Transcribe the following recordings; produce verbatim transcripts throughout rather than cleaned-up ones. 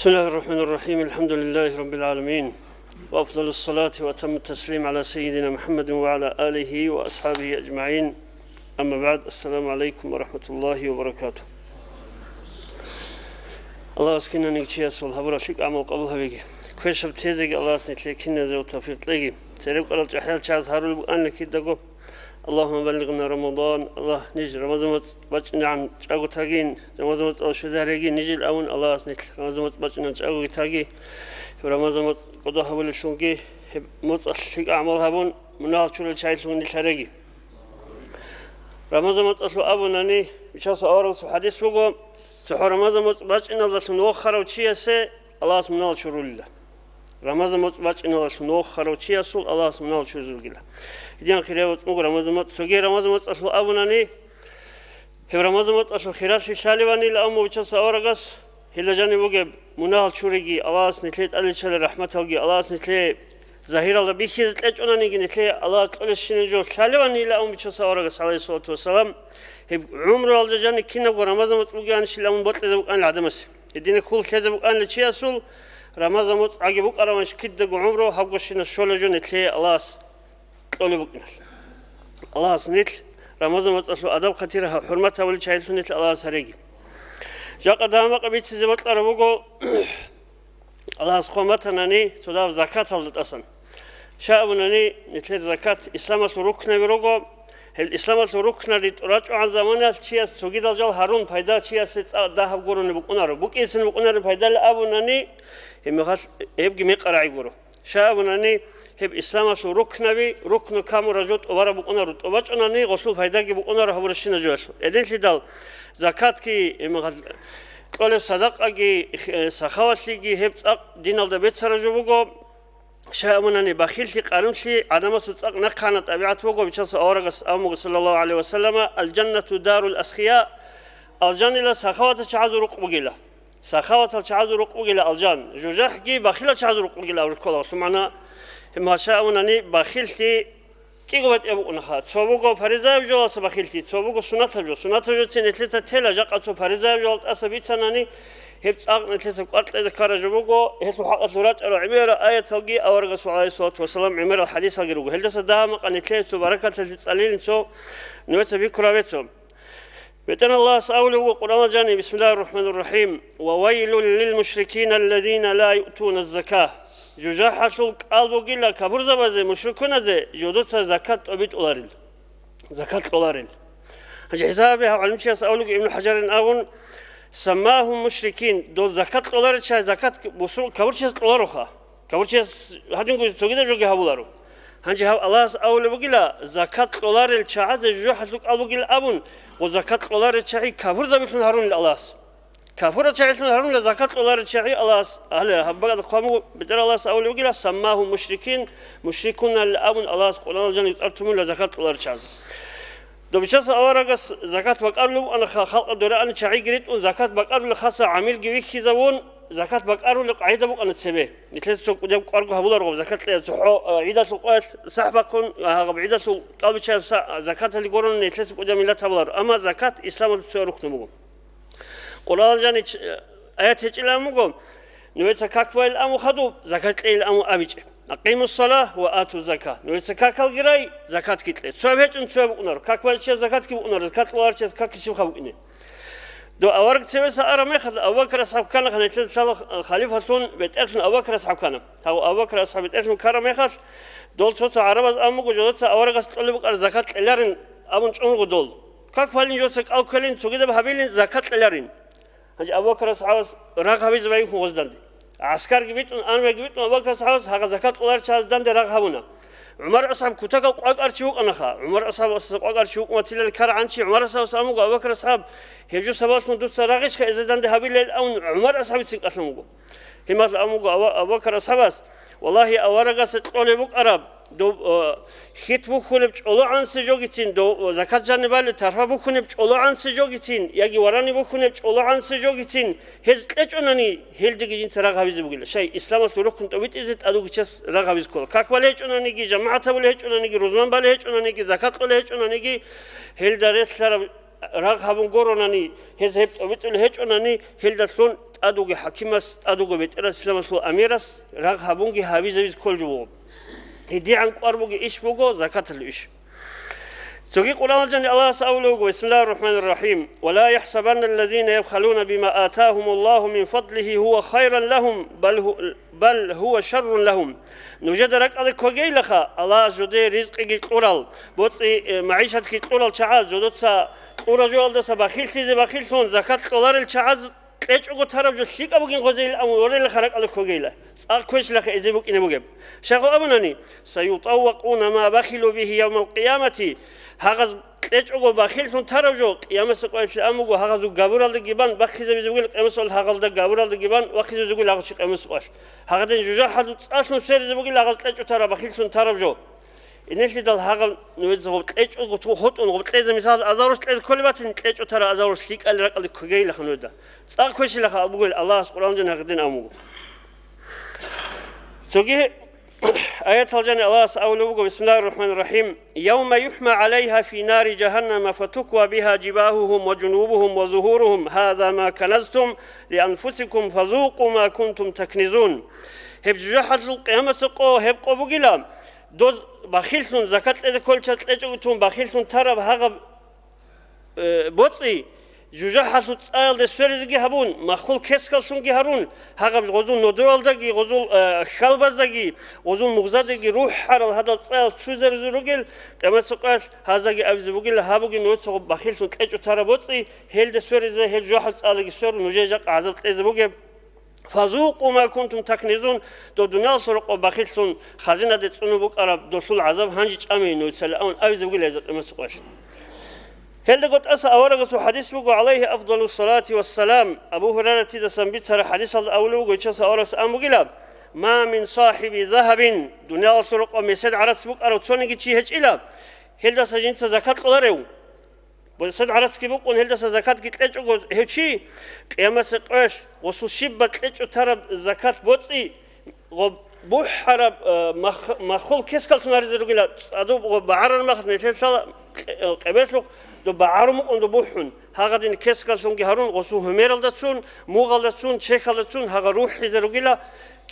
بسم الله الرحمن الرحيم. الحمد لله رب العالمين. وأفضل الصلاة وأتم التسليم على سيدنا محمد وعلى آله وأصحابه أجمعين. أما بعد. السلام عليكم ورحمة الله وبركاته. Аллагьас кинаниги чиясул гьабурал лъикӀ гӀамал къабул гьабеги. Квешаб тезеги Аллагьас нилъее киназего тавфикъ кьеги. Церекъарал чӀахӀиял чагӀаз гьарулеб букӀанила кидаго: اللهم بلغنا رمضان. Аллагь, ниж Рамазан моцӀ бачӀинегӀан чӀаго тагин, Рамазан моцӀалъ щвезаригин нижил авун, Аллагьас нилъ Рамазан моцӀ бачӀинегӀан чӀагоги таги. Гьеб Рамазан моцӀ кӀодо гьабулеллъунги, гьеб моцӀалъ лъикӀ гӀамал гьабун, мунагьал чурал чагӀилъун нилъ гьареги. Рамазан моцӀалъул абунани, Бичасул аварагасул хӀадис буго: цохӀо Рамазан моцӀ бачӀиналдалъун вохарав чиясе Аллагьас мунагьал чурулила. Рамазан моцӀ бачӀиналдалъун вохарав чиясул Аллагьас мунагьал чурулила. Гьедин хирияв вацӀцӀуго Рамазан моцӀ, цоги Рамазан моцӀалъул абунани, гьеб Рамазан моцӀалъул хиралъи лъаливанила, амма Бичасул аварагас гьелда жаниб бугеб мунагьал чуриги, Аллагьас нилъее тӀадилчалел рахӀматалги, Аллагьас нилъее загьиралда бихьизе кьечӀонаниги, нилъее Аллагьас кьолесщинаб жо лъаливанила, амма Бичасул аварагас, гӀалайгьиссалату вассалам, гьеб гӀумруялда жаниб кинабго Рамазан моцӀ бугеанщил амун бокьизе букӀанила гӀадамасе. Гьединаб хьул лъезе букӀанила чиясул, Рамазан моцӀ гӀаги букӀараванщ кидаго гӀумру, гьабго щинаб щола жо нилъее Аллагьас кьолеб букӀиналъ. Аллагьас нилъ Рамазан моцӀалъул адаб-хъатир гьа-, хӀурмат гьабулел чагӀилъун нилъ Аллагьас гьареги. Жакъа дагьа-макъа бицизе бокьараб буго, Аллагьас хъван батанани, цо дагьаб закаталда тӀасан. Щай абунани, нилъер закат исламалъул рукнаби руго. Гьеб исламалъул рукнаби рачӀугӀан заманаялъ чияс цогидал жал гьарун пайда чиясе цӀа-, дагьаб гурони букӀунаро. БукӀинцин букӀунареб пайдали абунани, гьеб мехалъ гьебги мекъарагӀи гуро. Щай абунани, гьеб исламалъул рукнаби, рукну камура жо тӀубараб букӀунаро, тӀубачӀунани гъолъул пайдаги букӀунаро гьабуращина жоялъул. Гьединлъидал закатги, гьеб мехалъ кьолеб садакъаги, э, сахаватлъиги гьеб цӀакъ диналда бецара жо буго. Щай абунани, бахиллъи, къарумлъи гӀадамасул цӀакъ нахъана тӀабигӀат буго, Бичасул аварагас абун буго, саллаллагьу гӀалайгьи ва саллама: الجنة دار الأسخياء. Алжанила сахаватал чагӀазул рукъ бугила. Сахаватал чагӀазул рукъ бугила алжан. ЖужахӀги бахилал чагӀазул рукъ бугила абураб ккола. Гьелъул магӀна, гьеб мехалъ щай абунани, бахиллъи кӀиго батӀияб букӀунаха. Цо буго паризаяб жоялдаса бахиллъи, цо буго суннатаб жо. Суннатаб жоцин нилъеца тела, жакъа цо паризаяб жоялда тӀаса бицанани, гьеб цӀакъ нилъеца кӀвар кьезе ккараб жо буго, гьелъул хӀакъалъулъ рачӀарал гӀемерал аяталги, аварагасул, гӀалайгьиссалату вассалам, гӀемерал хӀадисалги руго. Гьелдаса дагьа-макъа нилъее цо баракаталъе цӀалилин цо нугӀеца биккураб гьечӀо. БетӀергьан Аллагьас абулеб буго Къуръаналда жаниб: بسم الله الرحمن الرحيم. وويل للمشركين الذين لا يؤتون الزكاة. ЖужахӀалъул кӀал бугила капурзабазе, мушрикуназе, жодоца закат тӀобитӀуларел, закат кьоларел. Гьанже хӀисабе гьав гӀалимчияс абулеб буго, Ибн ХӀажарин абун: سماهم مشركين. Дол закат кьоларел чагӀи закат бусурб-, капурчияс кьолароха. Капурчияс гьадинго цогидаб жоги гьабуларо. Гьанже гьав Аллагьас абулеб бугила, закат кьоларел чагӀазе жужахӀалъул кӀал бугила абун, гъо закат кьоларел чагӀи капурзабилъун гьарунила Аллагьас. Капурал чагӀилъун гьарунила закат кьоларел чагӀи Аллагьас. Гьале, гьаб бакӀалда хъван буго, БетӀергьан Аллагьас абулеб бугила: سماهم مشركين, мушрикуналли абун Аллагьас Къуръаналда жаниб цӀар тумунила закат кьоларел чагӀазе. Дов Бичасул аварагас закат бакӀарулев вукӀана, ха-, халкъа дораани чагӀиги ритӀун, закат бакӀарулел хаса гӀамилги вихьизавун, закат бакӀарулел къагӀида букӀана цебе. Нилъеца цо кӀудияб кӀварго гьабуларо гъаб закат кьеян, цохӀо, а, гӀидалъул къоялъ сахӀ бахъун, а, гьаб гӀидалъул кӀалбичаялъ са-, закаталде гурони нилъеца кӀудияб миллат гьабуларо. Амма закат исламалъул цояв рукну буго. Къуръаналда жаниб аят гьечӀилан буго, нужеца как байилан абун хадуб, закат кьейилан абун абичӀеб. أقيموا الصلاة وآتوا الزكاة. Нужеца какалги рай, закатги кье. Цояб гьечӀун цояб букӀунаро. Как байчияс закатги букӀунаро, закат кьоларчияс какги щибха букӀине. Дов авараг цевеса араб мехалъ, Абу Бакр асхӀаб ккана, гьанже нилъеда лъала халифалъун, бетӀерлъун Абу Бакр асхӀаб ккана. Гьав Абу Бакр асхӀаб бетӀерлъун ккараб мехалъ, дол цо-цо гӀарабаз абун буго, жодоца аварагас кьолеб букӀараб закат кьеларин абун чӀун руго дол. Как балин, жодоца кӀал ккелин, цогидаб гьабилин, закат кьеларин. Гьанже Абу Бакр асхӀабас рагъ гьабизе байбихьун гъоз данде. ГӀаскарги битӀун, армиялги битӀун, Абу Бакр асхӀабас гьагъа закат кьоларел чагӀаз данде рагъ гьабуна. ГӀумар асхӀаб кутакал къвакӀарчи вукӀанаха. ГӀумар асхӀабасда къвакӀарчи вукӀун ватилал ккарагӀанчи ГӀумар асхӀабас абун буго, Абу Бакр асхӀаб, гьеб жо сабаблъун дуца рагъищха эзеданде гьабилел абун ГӀумар асхӀабицин кӀалъун буго. Гьебмехалъ абун буго Абу-, Абу Бакр асхӀабас, валлагьи, аварагасда кьолеб букӀараб, доб-, э, хьит бухьулеб чӀологӀанси жогицин, доб-, закат жанибали тарфа бухьунеб чӀологӀанси жогицин, яги варани бухьунеб чӀологӀанси жогицин, гьез кьечӀонани, гьелдеги жинца рагъ гьабизе бугила. Щай, исламалъул рукн тӀобитӀизе тӀадуги час рагъ гьабизе ккола. Как балел гьечӀонаниги, жамагӀат гьабулел гьечӀонаниги, рузман балел гьечӀонаниги, закат кьолел гьечӀонаниги, гьелда релълъараб рагъ гьабун гуронани, гьез гьеб тӀобитӀулел гьечӀонани, гьелдалъун тӀад вугев хӀакимас, тӀад вугев бетӀерас, исламалъул амирас рагъ гьабунги гьабизавизе кколеб жо буго. ГьедигӀан кӀвар бугеб иш буго закаталъул иш. Цоги Къуръаналда жаниб Аллагьас абулеб буго: «Бисмиллагьир рахӀманир рахӀим. Ва ла яхӀсабанна аллазина ябхалуна бима атагьумуллагьу мин фадлигьи гьува хайран лагьум, бал гьу-, бал гьува шаррун лагьум». Нужеда ракӀалде ккогейилаха, Аллагьас жодее ризкъиги кьурал, боцӀи, э, магӀишатги кьурал чагӀаз, жодоца кьураб жоялдаса бахиллъизе бахиллъун, закат кьоларел чагӀаз кьечӀого тараб жо лъикӀаб бугин гъозейилан абун ворелаха ракӀалде ккогейила. ЦӀакъ квешлъиха гьезие букӀине бугеб. Щай гьабунани, «Саютаввакъуна ма бахилу бигьи явмал къиямати», гьагъаз кьечӀого бахиллъун тараб жо, къиямасеб къоялъ ан буго, гьагъазул габуралдаги бан бахъизабизе бугел, къиямасеб къоялъ гьагъалда габуралдаги бан вахъизе бугел гьагъав чи къиямасеб къоялъ. Гьагъадин жужахӀалъул цӀалъун сверизе бугел гьагъаз кьечӀо тараб, бахиллъун тараб жо. Инелъидал гьагъаб нужеца гъоб кьечӀого ту хутӀун, гъоб кьезе, мисал, азарулъ кьезе кколеб батин, кьечӀо тараб азарулъ лъикӀали ракӀалде ккогейилаха нужеда. ЦӀакъ квешлъиха абугел Аллагьас Къуръаналда гьагъадин абун буго. Цоги аяталда жаниб Аллагьас абулеб буго: «Бисмиллагьир рахӀманир рахӀим. Явма юхӀма гӀалайгьа фи нари жагьаннама фатуква бигьа жибагьугьум ва жунубугьум ва зугьуругьум, гьаза ма каназтум лианфусикум фазукъу ма кунтум такнизун». Гьеб жужахӀалъул къиямасеб къо, гьеб къо бугила, доз бахиллъун, закат кьезе кколел чагӀаз кьечӀого тун бахиллъун тараб гьагъаб, э, боцӀи, жужахӀалъул цӀаялде сверизеги гьабун, маххул кескаллъунги гьарун, гьагъаб гъозул нодоялдаги, гъозул, э, хьалбаздаги, гъозул мугъзадаги рухӀарал гьадал цӀаял цуйзаризе ругел, къиямасеб къоялъ гьаздаги абизе бугила, гьаб бугин нужеца гъоб бахиллъун кьечӀо тараб боцӀи, гьелде сверизе, гьел жужахӀалъул цӀаялдеги сверун, нужее жакъа гӀазаб кьезе бугеб. «Фазукъу ма кунтум такнизун», доб дуниялалъул рокъоб бахиллъун, хазинаде цӀунун букӀараб долъул гӀазаб гьанже чӀамейин нужецали абун абизе бугила гьезда къиямасеб къоялъ. Гьелдаго тӀаса аварагасул хадис буго, гӀалайгьи афдалу салати вассалам, Абу Гьурайратидасан бицараб хадисалда абулеб буго, гьечӀоса аварагас ан бугила: «Ма мин сахиби загьабин», дуниялалъул рокъоб месед гӀарац букӀарав цониги чи гьечӀила, гьелдаса жинца закат кьоларев. Месед гӀарацги букӀун, гьелдаса закатги кьечӀого гьев чи, къиямасеб къоялъ гъосул щибаб кьечӀо тараб закат боцӀи, гъоб бухӀараб, э, мах-, маххул кескаллъун гьаризе ругила, цӀадуб гъоб багӀарараб мехалъ нилъелъ лъала къе-, э, къебелъухъ доб багӀарун букӀун доб бухӀун, гьагъадин кескаллъунги гьарун, гъосул гьумералдацун, мугъалдацун, чехьалдацун гьагъа рухӀизе ругила,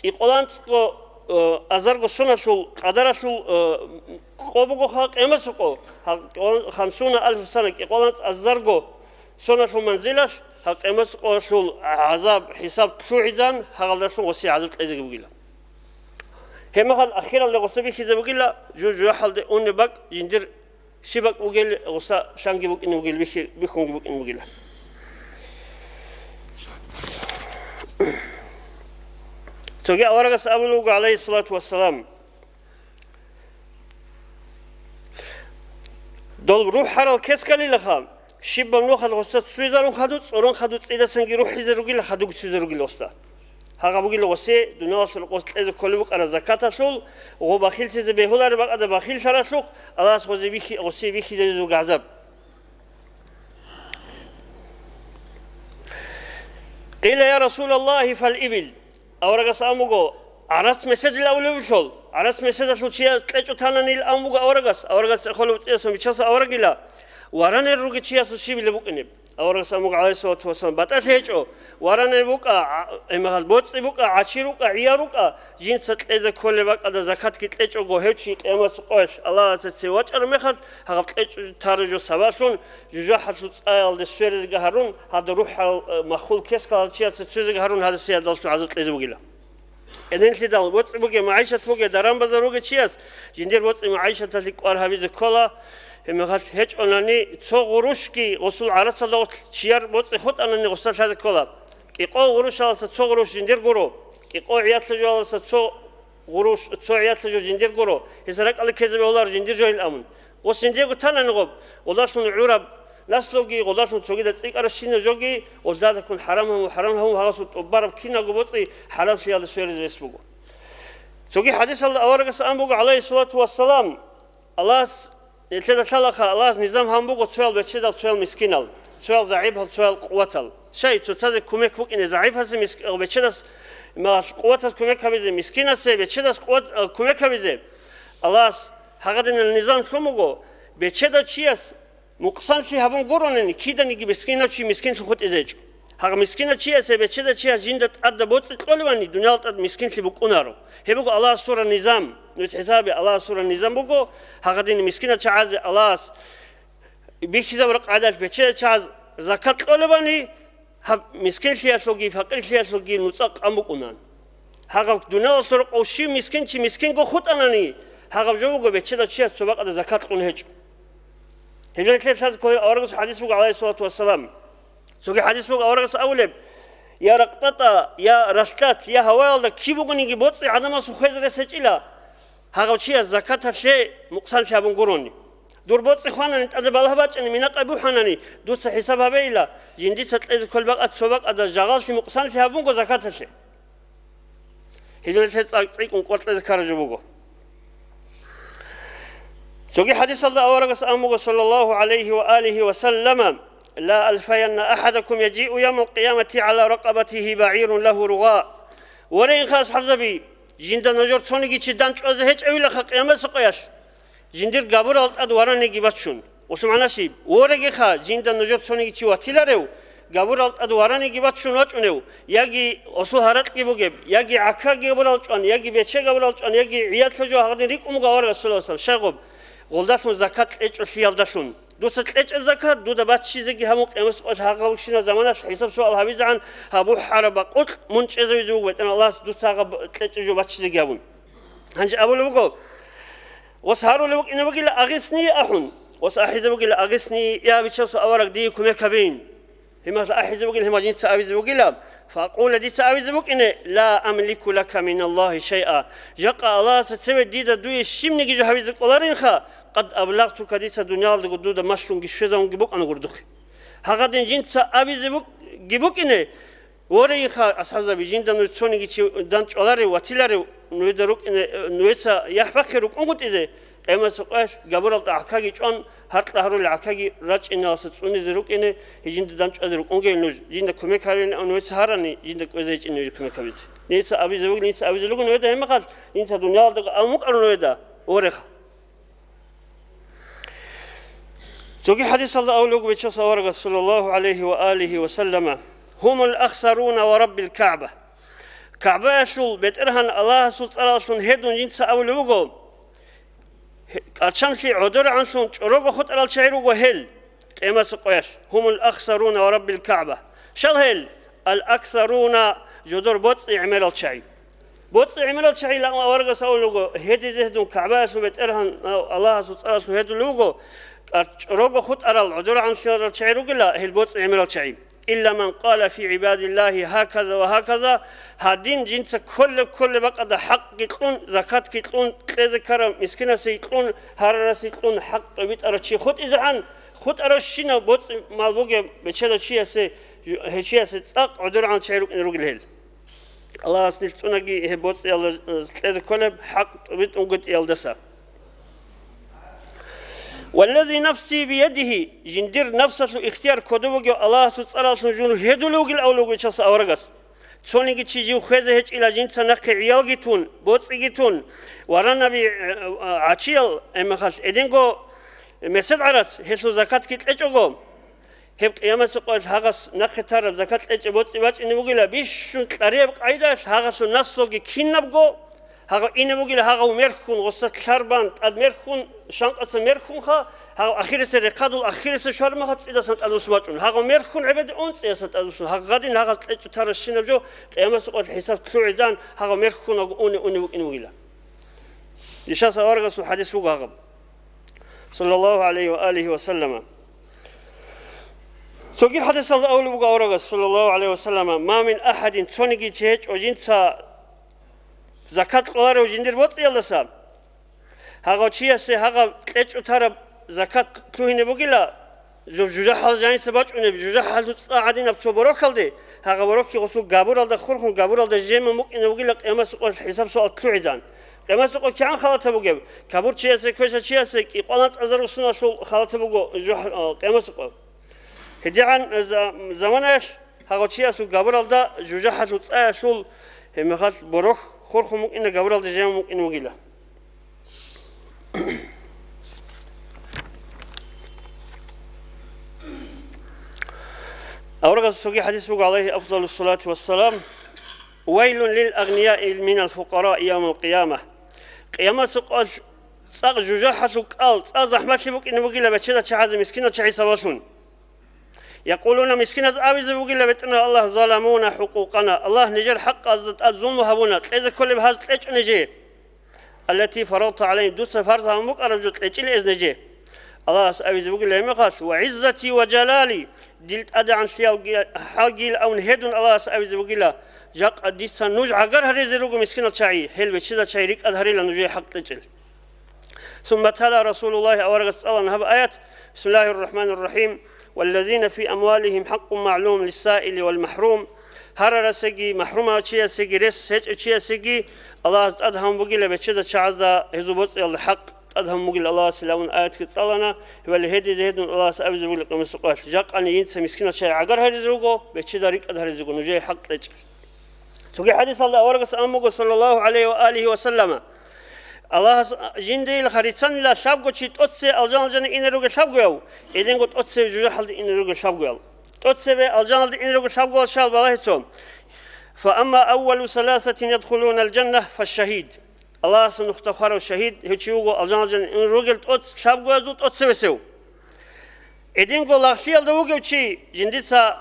кӀикъоланцӀго, э, азарго соналъул къадаралъул, э, къо бугоха къиямасеб къо, гьа, къо-, хамсуна алф сана, кӀикъоланцӀ азарго соналъул манзилалъ, гьаб къиямасеб къоялъул гӀазаб-хӀисаб лъугӀизан, гьагъалдалъун гъосие гӀазаб кьезеги бугила. Гьеб мехалъ ахиралде гъоса бихьизе бугила, жу-, жужахӀалде унеб бакӀ жиндир щиб бакӀ бугел гъоса лъанги букӀине бугел, бихьи-, бихьунги букӀине бугила. Цоги аварагас абулеб буго, гӀалайгьиссалату вассалам, дол рухӀарал кескалилаха, щибаб нухалъ гъоса цуйзарун хадуб, цӀорон хадуб цӀидасанги рухӀизе ругила, хадубги цуйзе ругила гъоса. Гьагъаб бугила гъосе дуниялалъул рокъоса кьезе кколеб букӀараб закаталъул, гъо бахиллъизе бегьулареб бакӀалда бахиллъаралъухъ, Аллагьас гъозе бихьи-, гъосе бихьизавизе буго гӀазаб. Къила: «Я Расулаллагьи, фал ибил?» Аварагас ан буго, гӀарац меседил абулеб бугелъул, гӀарац меседалъул чияс кьечӀо тананил ан буго аварагас, аварагас цӀехолеб цӀиясун бичасул аварагила, варанер ругел чиясул щибилеб букӀинеб. Аварагас ан буго, гӀалайгьиссалату вассалам, батӀалъи гьечӀо, варанер букӀа, гӀа-, гӀемерал боцӀи букӀа, гӀачи рукӀа, гӀияр рукӀа, жинца кьезе кколеб бакӀалда закатги кьечӀого, гьев чи къиямасеб къоялъ Аллагьасда цеве вачӀараб мехалъ, гьагъаб кьечӀо тараб жо сабаблъун, жужахӀалъул цӀаялде сверизеги гьарун, гьадаб рухӀал, э, маххул кескалал чиясда цуйзеги гьарун, гьадасиялдалъун гӀазаб кьезе бугила. Эденлъидал боцӀи бугеб, магӀишат бугеб, даран-базар ругел чияс жиндир боцӀи-магӀишаталъе кӀвар гьабизе ккола, гьеб мехалъ гьечӀонани цо гъурущги гъосул гӀарацалда чияр боцӀи хутӀанани гъоса лъазе ккола. КӀикъо гъурущаласа цо гъурущ жиндир гуро, кӀикъо гӀиялъа жояласа цо гъурущ, цо гӀиялъа жо жиндир гуро, гьес ракӀалде ккезе бегьуларо жиндир жоян абун. Гъос жиндирго танани гъоб, гъолдалъун гӀураб наслуги, гъолдалъун цогидал цӀикӀкӀарабщинаб жоги, гъолдада ккун хӀарам гьабун, хӀарам гьабун, гьагъасул тӀубараб кинабго боцӀи хӀарамлъиялде сверизе бес буго. Цоги хадисалда аварагас ан буго, гӀалайгьиссалату вассалам, Аллагьас, нилъеда лъалаха, Аллагьас низам гьабун буго цоял бечедал, цоял мискинал, цоял загӀипал, цоял къуватал. Щай, цоцазе кумек букӀине загӀипасе, миск-, бечедас, ма-, къуватас кумек гьабизе, мискинасе, бечедас къуват-, э, кумек гьабизе. Аллагьас гьагъадинал низам лъун буго, бечедав чияс мукъсанлъи гьабун гуронани, киданиги мискинав чи мискинлъун хутӀизе гьечӀо. Гьагъ мискинав чиясе бечедав чияс жинда тӀадаб боцӀи кьолебани, дуниял тӀад мискинлъи букӀунаро. Гьеб буго Аллагьас сурал низам. Нуц хӀисаби Аллагьас сурал низам буго, гьагъадин мискинав чагӀазе Аллагьас бихьизабураб къагӀидалъ бечедав чагӀаз закат кьолебани, гьаб мискинлъиялъулги пакъирлъиялъулги нуцӀа къан букӀунан. Гьагъаб дуниялалъул рокъов щив мискин чи мискинго хутӀанани, гьагъаб жо буго бечедав чияс цо бакӀалда закат кьун гьечӀо. Гьеб жо нилъеда лъазе кколеб аварагасул хӀадис буго, гӀалайгьиссалату вассалам. Цоги хӀадис буго аварагас абулеб: «Я ракътӀатӀа, я ралъдат, я гьаваялда киб бугониги боцӀи гӀадамасул хвезе рес гьечӀила, гьагъав чияс закаталъе мукъсанлъи гьабун гурони. Дур боцӀи хванани, тӀаде балагь бачӀани, минакъай бухӀанани, дуца хӀисаб гьабейила, жиндица кьезе кколеб бакӀа цо бакӀалда жагъаллъи мукъсанлъи гьабунго закаталъе». Гьединлъи цӀа-, цӀикӀкӀун кӀвар кьезе ккараб жо буго. Цоги хӀадисалда аварагас абун буго, саллаллагьу гӀалайгьи ва алигьи ва саллама: «Ла алфаянна ахӀадакум яжиу явмал къиямати гӀала ракъабатигьи багӀирун лагьу ругъа». Ворейинха, асхӀабзаби, жинда нужер цониги чи дандчӀвазе гьечӀевилаха къиямасеб къоялъ, жиндир габурал тӀад вараниги бачун. Гъолъул магӀна щиб? Ворегиха, жинда нужер цониги чи ватиларев, габурал тӀад вараниги бачун вачӀунев, яги гъолъул гьаракьги бугеб, яги гӀакаги габурал чӀван, яги бече габурал чӀван, яги гӀиялъа жо гьагъадин рикӀкӀун буго аварагас, саллаллагьу гӀалайгьи ва саллам, щайгъуб, гъолдалъун закат кьечӀолъиялдалъун. Дуца кьечӀеб закат дуда баччизеги гьабун, къиямасеб къоялъ гьагъабщинаб заманалъ хӀисаб-суал гьабизегӀан, гьаб бухӀараб бакъулъ мун чӀезавизе вуго, БетӀергьан Аллагьас дуца гьаб кьечӀеб жо баччизеги гьабун. Гьанже абулеб буго, ос гьарулев вукӀине вугила, агъисни ахӀун. Ос ахӀизе вугила, агъисни, я бичасул авараг, дие кумек гьабин. Гьималъ ахӀизе вугила, гьимал жинца абизе вугила, факъула, дица абизе букӀине, ла амлику лака миналлагьи шайъа. Жакъа Аллагьасда цеве дида дуе щибниги жо гьабизе кӀоларинха, къад аблагътука, дица дуниялалдаго дуда малъунги щвезавунги букӀана гурдухъе. Гьагъадин жинца абизе бук-, ги букӀине, Ворейиха, асхӀабзаби, жинда нуж цониги чи дандчӀваларев, ватиларев, нужеда рукӀине, нужеца яхӀ бахъе рукӀунгутӀизе, къиямасеб къоялъ габуралда гӀакаги чӀван, гьаркьа гьарулел гӀакаги рачӀиналдаса цӀунизе рукӀине, гьей жинда дандчӀвазе рукӀунгейин нуж, жинда кумек гьарейин, нужеца гьарани, жинда кӀвезе гьечӀин нуж кумек гьабизе. Нижеца абизе бугила, нижеца абизе руго, нужеда гьебмехалъ, нижеца дуниялалдаго абун букӀарун нужеда, вореха. Цоги хӀадисалда абулеб буго Бичасул аварагас, саллаллагьу гӀалайгьи ва алигьи ва саллама: «Гьумул ахсаруна ва Раббил КагӀба». КагӀбаялъул БетӀергьан Аллагьасул цӀаралъун гьедун жинца абулеб буго, гье-, кӀарчамлъи гӀодорегӀанлъун чӀорого хутӀарал чагӀи руго гьел къиямасеб къоялъ: «Гьумул ахсаруна ва Раббил КагӀба». Щал гьел? Ал-аксаруна, жодор боцӀи гӀемерал чагӀи. БоцӀи гӀемерал чагӀи лагъун аварагас абулеб буго, гьедизе гьедун КагӀбаялъул БетӀергьан Аллагьасул цӀаралъун гьедулеб буго, кӀарчӀ-, рого хутӀарал гӀодорегӀанлъарал чагӀи ругила гьел боцӀи гӀемерал чагӀи. Илла ман къала фи гӀибадиллагьи гьаказа ва гьаказа, гьадин жинца кколеб-кколеб бакӀалда хӀакъги кьун, закатги кьун, кьезе ккараб мискинасе кьун, гьарарасе кьун, хӀакъ тӀибитӀарав чи хутӀизегӀан, хутӀаравщинав боцӀи-мал бугеб бечедав чиясе, гьев чиясе цӀакъ гӀодорегӀан чагӀи рукӀине ругел гьел. Аллагьас нилъ цӀунаги гьеб боцӀиялда, э, кьезе кколеб хӀакъ тӀубитӀунгутӀиялдаса. «Валлази нафси биядигьи», жиндир нафсалъул ихтияр кодоб бугев Аллагьасул цӀаралъун жун гьедулев вугил авлугу ичалса аварагас. Цониги чи жив хвезе гьечӀила жинца нахъе гӀиялги тун, боцӀиги тун, варанаби, э, э, гӀачиял, гӀемехалъ эдинго месед гӀарац, гьелъул закатги кьечӀого. Гьеб къиямасеб къоялъ гьагъас нахъе тараб закат кьечӀеб боцӀи бачӀине бугила, бищун кьарияб къайдаялъ гьагъалъул наслуги кинабго, гьагъав ине бугила, гьагъав мерхьун, гъоса лъарбан, тӀад мерхьун, шанкъаца мерхьунха, гьагъав ахирисеб рехъадул ахирисеб швармаха цӀидасан тӀадвуссун бачӀун, гьагъав мерхьун гӀебеде ун цӀидасан тӀадвуссун, гьагъадин гьагъас кьечӀо таращинаб жо, къиямасеб къоялъ хӀисаб лъугӀизан, гьагъав мерхьунабго уне-уне вукӀине бугила. Ишас аварагасул хӀадис буго гьагъаб, саллаллагьу гӀалайгьи ва алигьи ва саллама. Цоги хӀадисалда абулеб буго аварагас, саллаллагьу гӀалайгьи ва саллама: «Ма мин ахӀадин», цониги чи гьечӀо жинца закат кьоларев жиндир боцӀиялдаса, гьагъав чиясе гьагъаб кьечӀо тараб закат лъугьине бугила, жо-, жужахӀал жаниса бачӀунеб, жужахӀалъул цӀа гӀадинаб цо борохьалде, гьагъаб борохьги гъосул габуралда хурхун, габуралда жемун букӀине бугила къиямасеб къоялъ хӀисаб-суал лъугӀизан. Къемасукъа кигӀан халатаб бугеб? Кабурчиясе, квешачиясе, кӀикъвалан цӀазарусуналъул халатаб буго жо-, а, къемасукъа. ГьедигӀан за-, заманаялъ гьагъав чиясул габуралда жужахӀалъул цӀаялъул гьебмехалъ борохь хурхун букӀина, габуралда жемун букӀина бугила. Аварагасул цоги хадис буго, гӀалайгьи афдалу салату вассалам: «Вайлун лил агънияи минал фукъараи явмал къияма». Къиямасеб къоялъ цӀакъ жужахӀалъул кӀал, цӀакъ захӀмалъи букӀине бугила бечедал чагӀазе мискинал чагӀи сабаблъун. Якъулуна, мискиназ абизе бугила, бетӀерав Аллагь, заламуна хӀукъукъана, Аллагь, нижер хӀакъазда тӀад зулму гьабуна, кьезе кколеб гьаз кьечӀо нижее. Аллати фарадта гӀалайгьим, дуца фарз гьабун букӀараб жо кьечӀила эз нижее. Аллагьас абизе бугила гьеб мехалъ: «Ва гӀиззати ва жалали», дил тӀадегӀанлъиялги хӀалгил авун гьедун Аллагьас абизе бугила, жакъа дица нуж гӀагар гьаризе руго мискинал чагӀи, гьел бечедал чагӀи рикӀкӀад гьарила нужее хӀакъ кьечӀел. Сумма тала Расулуллагь, аварагас цӀалана гьаб аят: «Бисмиллагьир рахӀманир рахӀим. Валлазина фи амвалигьим хӀакъун магӀлум лиссаили вал махӀрум». Гьарарасеги, махӀрумав чиясеги, рес гьечӀев чиясеги Аллагьас тӀад гьабун бугила бечедал чагӀазда гьезул боцӀиялда хӀакъ тӀад гьабун бугила Аллагьасилан абун аятги цӀалана, гьебали гьедизе гьедун Аллагьас абизе бугила къиямасеб къоялъ: «Жакъани инца мискинал чагӀи гӀагар гьаризе руго, бечедал рикӀкӀад гьаризе руго, нужее хӀакъ кьечӀел». Цоги хадисалда аварагас абун буго, саллаллагьу гӀалайгьи ва алигьи ва саллама: Аллагьас жиндиеха рицанила лъабго чи тӀоцебе алжаналда ине ругел лъабгояв, гьединго тӀоцебе жужахӀалде ине ругел лъабгоял. ТӀоцебе алжаналда ине ругел лъабгоял щал балагье цо. «Фа амма аввалу саласатин ядхулунал жанна фашшагьид». Аллагьасул нухда хварав шагьид, гьев чи вуго алжаналда ине ругел тӀоц-, лъабгоязул тӀоцебесев. Гьединго лагълъиялда вугев чи, жиндица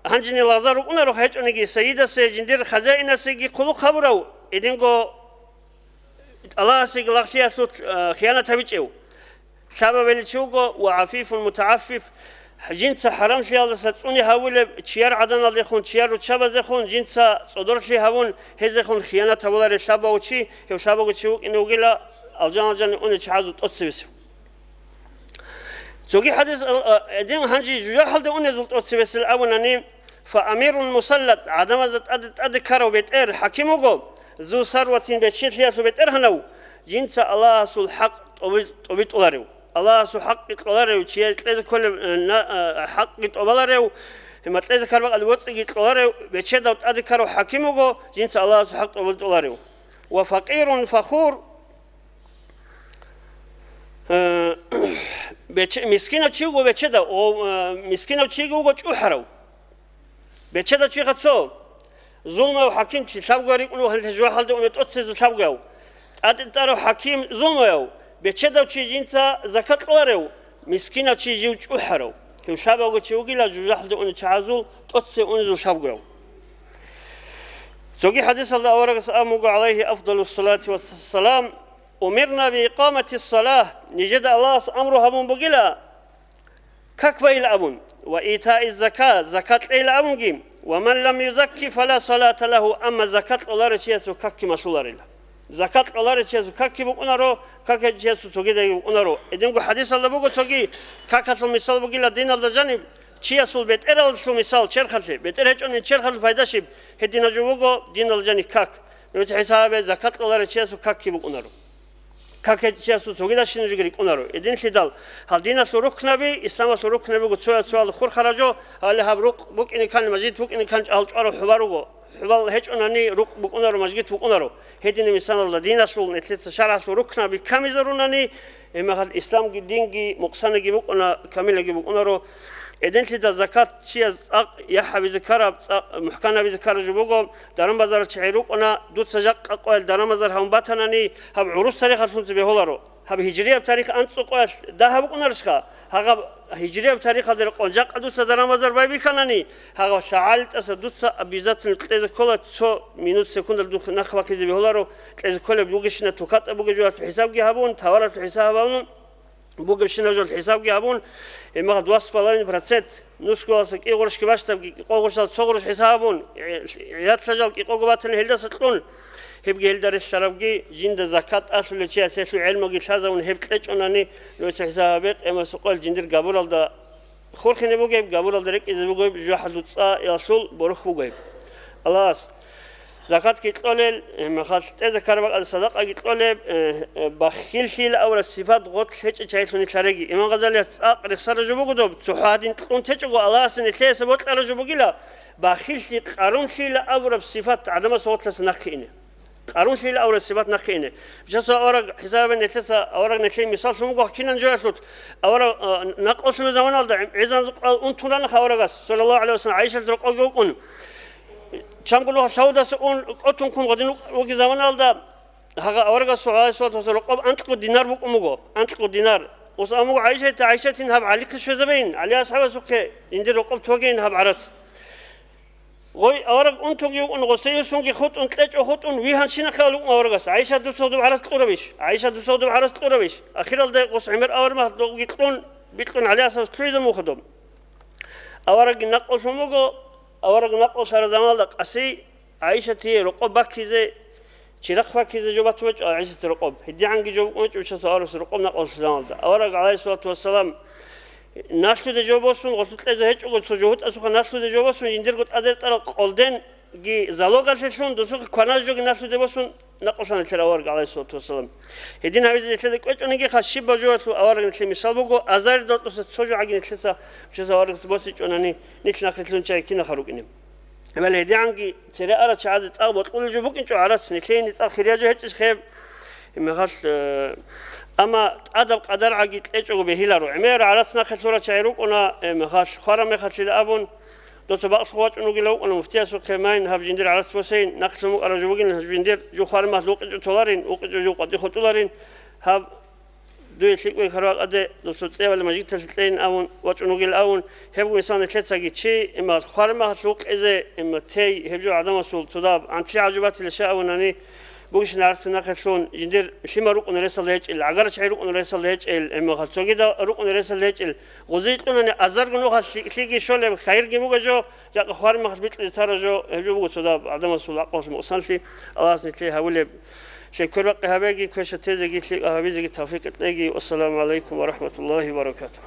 гьанжеги лагъзал рукӀунаро гьечӀониги, сайидасе, жиндир хазаинасеги хъулухъ гьабурав, гьединго Аллагьасеги лагълъиялъулъ, а, хиянат гьабичӀев. Лъабабилев чи вуго ва гӀафифун мутагӀаффиф, жинца хӀарамлъиялдаса цӀуне гьавулев, чияр гӀаданалдехун, чияр руччабазехун жинца цӀодорлъи гьавун, гьезехун хиянат гьабуларев лъабав чи, гьев лъабавго чи вукӀине вугила алжаналда унел чагӀазул тӀоцебесев. Цоги хадис, а, а, гьедин гьанже жужахӀалде унезул тӀоцебесел абунани, фа амирун мусаллат, гӀадамазда тӀаде-тӀаде ккарав бетӀер, хӀаким вуго, зу сарватин, бечелъиялъул бетӀергьанав, жинца Аллагьасул хӀакъ тӀоби-, тӀобитӀуларев. Аллагьасул хӀакъги кьоларев, чияе кьезе кколеб, э, на-, э, хӀакъги тӀобаларев, гьеб макьилазе ккараб бакӀалде боцӀиги кьоларев, бечедав тӀаде ккарав хӀаким вуго, жинца Аллагьасул хӀакъ тӀобитӀуларев. Ва факъирун фахур, Э, бече-, мискинав чи вуго бечедав, о, э, мискинав чиги вуго чӀухӀарав. Бечедав чи хъацо, зулмав хӀаким чи лъабгояв рикӀкӀун вуго, гьанже жужахӀалде унев тӀоцебесев лъабгояв. ТӀаде тӀарав хӀаким зулмаяв, бечедав чи жинца закат кьоларев, мискинав чи жив чӀухӀарав. Гьев лъабавго чи вугила жужахӀалде унел чагӀазул тӀоцебе унезул лъабгояв. Цоги хадисалда аварагас абун буго, гӀалайгьи афдалу салату вассалам: «Умирна би икъамати салагь», нижеда Аллагьас амру гьабун бугила как байила абун, «ва итаи зака», закат кьейила абунги, «ва ман лам юзакки фала салата лагьу», амма закат кьоларев чиясул какги малъуларила. Закат кьоларев чиясул какги букӀунаро, как гьечӀев чиясул цогидаги букӀунаро. Гьединго хадисалда буго цоги, какалъул мисал бугила диналда жаниб, чиясул бетӀералъул мисал черхалъе, бетӀер гьечӀони черхалъул пайда щиб, гьединаб жо буго диналда жаниб как. Нуца хӀисабе, закат кьоларев чиясул какги букӀунаро. Как гьечӀев чиясул цогидащинаб жоги рикӀкӀунаро. Гьединлъидал гьал диналъул рукнаби, исламалъул рукнаби буго цоял-цоял хурхараб жо, гьале гьаб рукъ букӀине ккани, мажгит букӀине ккани гьал чӀвараб хӀубал руго. ХӀубал гьечӀонани рукъ букӀунаро, мажгит букӀунаро. Гьединаб мисалалда диналъул нилъеца шаргӀалъул рукнаби камизарунани, гьебмехалъ исламги динги мукъсанаги букӀуна, камилаги букӀунаро. Гьединлъидал закат чияс цӀакъ яхӀ гьабизе ккараб, цӀакъ мухӀкан гьабизе ккараб жо буго, даран-базаралъ чагӀи рукӀуна, дуца жакъа къоялъ даран-базар гьабун батанани, гьаб гӀурус тарихалъунца бегьуларо. Гьаб гьижрияб тарих анцӀу къоялъ дагьаб букӀунарищха? Гьагъаб гьижрияб тарихалда рекъон жакъа дуца даран-базар байбихьанани, гьагъаб лъагӀалитӀаса дуца обязательно кьезе ккола, цо минут, секундалъ духъ нахъ бахъизе бегьуларо, кьезе кколеб бугебщинаб, тукатӀа бугеб жоялъул хӀисабги гьабун, таваралъул хӀисаб гьабун, бугебщинаб жо хӀисабги гьабун, гьебмехалъ два с половиной процент нусгоялдаса кӀи гъурущги бащдабги, кӀикъого гъурущалда цо гъурущ хӀисаб гьабун, гӀи-, гӀилалъа жал кӀикъого батани гьелдаса кьун, гьебги гьелда релълъарабги, жинда закат тӀалъулев чияс гьелъул гӀелмуги лъазабун гьеб кьечӀонани, нуца хӀисаб гьабе, къиямасеб къоялъ жиндир габуралда хурхине бугеб, габуралда рекӀизе бугеб, жужахӀалъул цӀаялъул борохь бугеб. Аллагьас закатги кьолел, э, мехалъ тӀезе ккараб бакӀалда садакъаги кьолеб, э, э, бахиллъийила авураб сипат гъорлъ гьечӀел чагӀилъун нилъ гьареги. Имам Гъазалияс цӀакъ рехсараб жо буго доб, цохӀо гьадин кьун течӀого Аллагьасе нилъееса бокьараб жо бугила, бахиллъи, къарумлъийила авураб сипат гӀадамасда гъорлъаса нахъе ине. Къарунлъила авараг сипат нахъе ине. Жаса авараг хӀисабе нилъеца авараг нилъее мисаллъун буго кинан жоялъул авараг, а, накъулъун заманалда гӀи-, гӀезанзукъал унтун ранах аварагас, саллаллагьу гӀалайгьи ва саллам, ГӀайшат рокъовги вукӀун. Чамгулуха Саудаса ун къотун ккун гъодин вук-, вуги заманалда гьагъа аварагасул гӀалайгьиссалату вассалам рокъоб анкьго динар букӀун буго, анкьго динар. Ус амуго ГӀайшатица, ГӀайшатин гьаб ГӀалихъе щвезабейин, ГӀали асхӀабасухъе жиндир рокъоб тогейин гьаб гӀарац. Гъой авараг унтунги вукӀун, гъосейусунги хутӀун, кьечӀо хутӀун, вигьанщинахъе вукӀун аварагас, ГӀайша, дуца гьудуб гӀарац кьурабищ? ГӀайша, дуца гъудуб гӀарац кьурабищ? Ахиралда гъос гӀемер авар махлукъги кьун, бикьун ГӀали асхӀабас лъугӀизаб мухадуб. Аварагги накъулъун буго, авараг накъулъараб заманалда къаси ГӀайшатие рокъоб баккизе, чирахъ баккизе жо батун бачӀо ГӀайшатие рокъоб. ГьедигӀанги жо букӀун бачӀо аварагас рокъоб накъулъараб заманалда. Авараг, гӀалайгьиссалату вассалам, налъуде жо босун, гъолъул кьезе гьечӀого цо жугьутӀасухъа налъуде жо босун, жиндирго тӀадертӀарал къолден ги залогалъе лъун, досухъе кваназ жоги налъуде босун, накъулъана нилъер авараг, гӀалайгьиссалату вассалам. Гьедин гьавизе нилъеда кӀвечӀониги хасиб бажуялъул авараг нилъе мисал буго, азаридал тӀоса цо жо гӀаги нилъеца, нилъеца аварагас босичӀонани, нилъ нахърилълъун чай кинаха рукӀине. Гьебали гьедигӀанги цере арачагӀазе цӀакъ бокьулел жо букӀинчӀо гӀарац, нилъее цӀакъ хирияб жо гьечӀищ хеб. Гьеб мехалъ, э, амма тӀадаб къадаргӀаги кьечӀого бегьиларо. ГӀемер гӀарац нахъе лъурачагӀи рукӀуна, гьеб мехалъ хвараб мехалъила абун, Доца бакълъугъ вачӀун вугила вукӀана муфтиясухъе, майн гьаб жиндир гӀарац босейин, нахълъун букӀараб жо бугин, гьаб жиндир жо хвармалъ вукъичӀо толарин, вукъичӀо жо къватӀи хутӀуларин, гьаб дуе лъикӀ вехьараб бакӀалде, доца цӀебали мажгиталъе кьейин абун вачӀун вугила абун, гьеб мисал нилъецаги чи, имма хвармалъ вукъизе, имма тей, гьеб жо гӀадамасул цодаб гӀантлъи гӀажубатила ша абунани, бугищин гӀарцин нахъе лъун, жиндир лъимал рукӀун ресалда гьечӀел, гӀагарачагӀи рукӀун ресалда гьечӀел, имма цогидал рукӀун ресалда гьечӀел, Гъузи кьунани азарго нухалъ лъикӀлъиги щолеб, хайирги буго жо, жакъа хвармахъ бикьизе цара жо, гьеб жо буго цодаб гӀадамасул гӀакълу мукъсанлъи, Аллагьас нилъее гьабулеб. Лъе квербакъи гьабеги, квеша тезеги, лъикӀа гьабизеги тавфикъ кьеги. Вассаламу гӀалайкум ва рахӀматуллагьи ва баракатугь.